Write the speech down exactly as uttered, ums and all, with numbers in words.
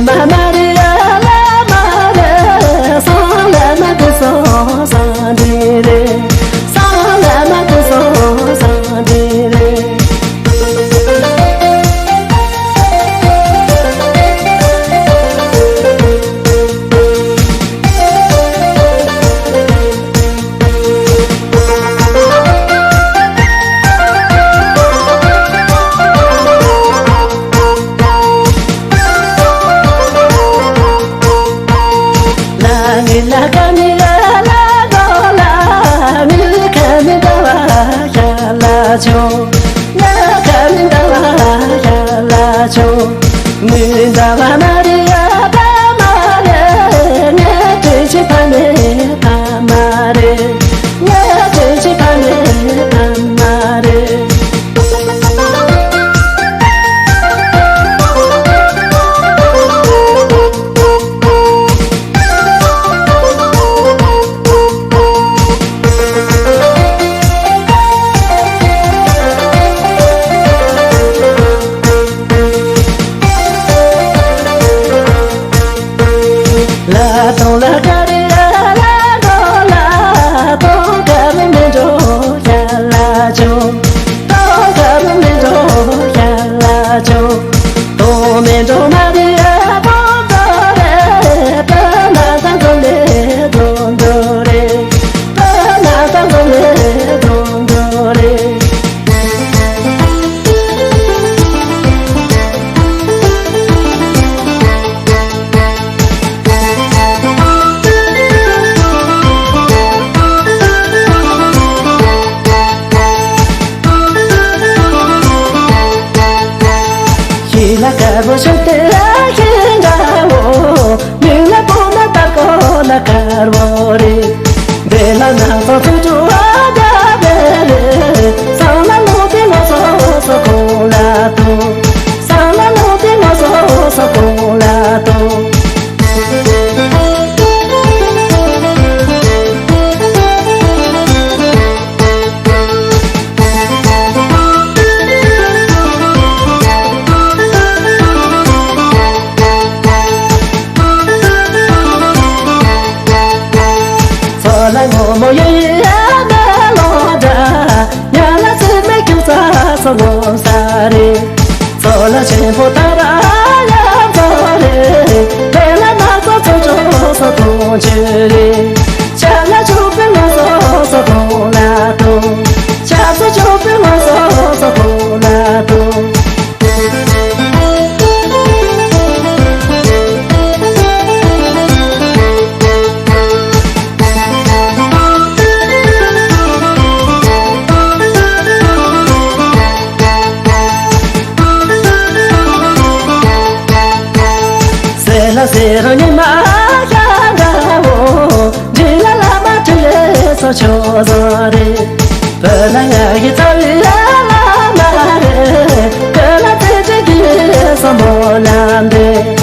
མ་མ་རེད་ཡ་ལ་མ་རེད། སང་ལ་མ་དེ་སོང་སང་དེ་རེད། སང་ལ་མ་དེ་སོང་སང་དེ་རེད། ཤི་ལ་དཀར་པོ་ཤོག་དེ་ལ་ཤིང་འདྲ་བོ། མིག་ལ་སྤོ་ན་ལྟ་སྐོར་ལ་དཀར་བོ་རེད། འདི་ལ་ནག་ཚོ་ཚོ་ཚོ་བ་འདྲ་བའི་རེད། སང་ལ་ལོ་དེ་ལོ་སོ་སོ་ཁོ་ལ་ཐོ། སང་ལ་ལོ་དེ་ལོ་སོ་སོ་ཁོ་ལ་ཐོ། ཚོ་ལ་ངོ་མོ་ཡོད་ཡ་མེ་ལོ་འདྲ། ཉ་ལ་སེ་མེ་ཁྱུག་ས་སོ་ལོ་ས་རེད། ཚོ་ལ་ཆེན་པོ་ད་ར་ཡ་ཚོ་རེད། དེ་ལ་ན་ཚོ་ཚོ་ཚོ་ཚོ་ཐོང་ཆེ་རེད། ཆ་ལ་ཆུ་པེ་ལོ་སོ་སོ་ཐོང་ལ་ཐོང་། ཆ་ཚོ་ཆུ་པེ་ལོ་སོ་སོ་ཐོང་ལ་ཐོང་། སེ་ལ་སེ་ར་ཉི་མ་ཤ་འདྲ་བོ། འདི་ལ་ལ་མ་ཁྲི་ལེ་སོ་ཆོ་ཟ་རེ། བོད་ལ་ང་གི་ཚ་བའི་ལ་ལ་མ་རེད། བོད་ལ་ཚེ་གཅིག་གི་སོ་མོ་ལ་འདྲེ།